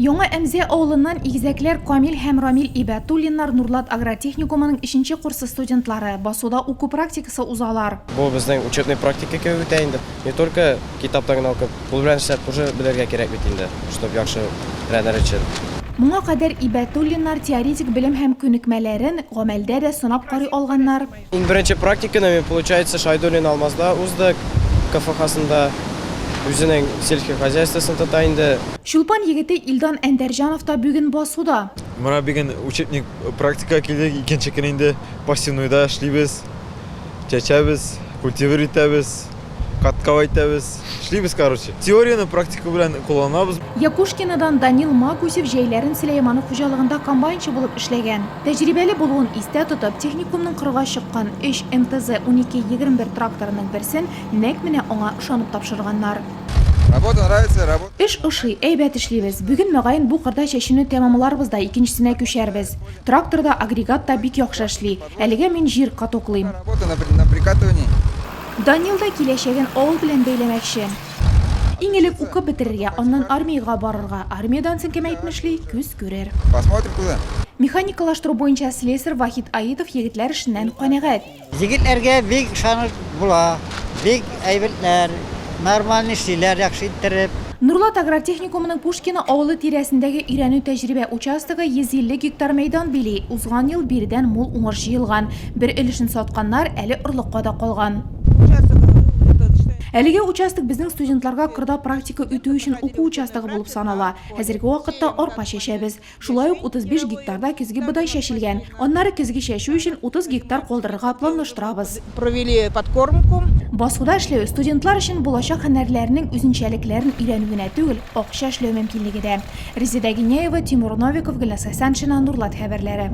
Яңа Әмзә авылыннан игезәкләр Камил һәм Рамил Ибәтуллиннар Нурлат агротехникумының өченче курсы студентлары, басуда уку практикасы узалар. Бу безнең учебный практика кебек үтә инде. Не только китаптан гына укып, кул белән эшләп тоже белергә кирәк бит инде, чтоб яхшы тренер өчен. Моңа кадәр Ибәтуллиннар теоретик белем һәм күнекмәләрен гамәлдә дә сынап карый алганнар. Иң беренче практиканы мин, получается, Шайдуллин Алмазда уздык, КФХсында. Үзенең сельский хозяйствосын тота инде. Чулпан егете Илдан Әндәрҗанов та бүген басуда. Менә бүген учебник практикага килдек, икенче көн инде посевнойда эшлибез, чәчәбез, культивир итәбез. Каткау әйтәбез. Эшлибез, короче. Теорияне практика белән кулланабыз. Якушкинодан Данил Магусев җәйләрен Сөләйманов хуҗалыгында комбайнчы булып эшләгән. Тәҗрибәле булуын истә тотып, техникумның кырга чыккан өч МТЗ 1221 тракторының берсен нәкъ менә аңа ышанып тапшырганнар. Работа нравится, работа. Эш ошый, әйбәт эшлибез. Бүген, мөгаен, бу кырда чәчүне тәмамларбыз да икенчесенә күчәрбез. Трактор да, агрегат та бик яхшы эшли. Әлегә мин җир катоклыйм. Работа на прикатывании. Данил да киләчәген авыл белән бәйләмәкче. Иң элек укып бетерергә, аннан армиягә барырга. Армиядән соң, кем әйтмешли, күз күрер. Посмотрим куда. Механикалаштыру буенча слесарь Вахит Аитов егетләр эшеннән канәгать. Егетләргә бик ышанып була, бик әйбәтләр, нормально эшлиләр, яхшы иттереп. Нурлат агротехникумының Пушкино авылы тирәсендәге өйрәнү-тәҗрибә участогы 150 гектар мәйдан били. Узган ел биредән мул уңыш җыелган. Бер өлешен сатканнар, әле орлыкка да калган. Әлеге участок безнең студентларга кырда практика үтү өчен уку участогы булып санала. Хәзерге вакытта арпа чәчәбез. Шулай ук 35 гектарда көзге бодай чәчелгән. Аннары көзге чәчү өчен 30 гектар калдырырга планлаштырабыз. Провели подкормку. Басуда эшләү студентлар өчен булачак һөнәрләренең үзенчәлекләрен өйрәнү генә түгел, акча эшләү мөмкинлеге дә. Резеда Гиняева, Тимур Новиков, Гөлназ Хәсәншина, Нурлат хәбәрләре.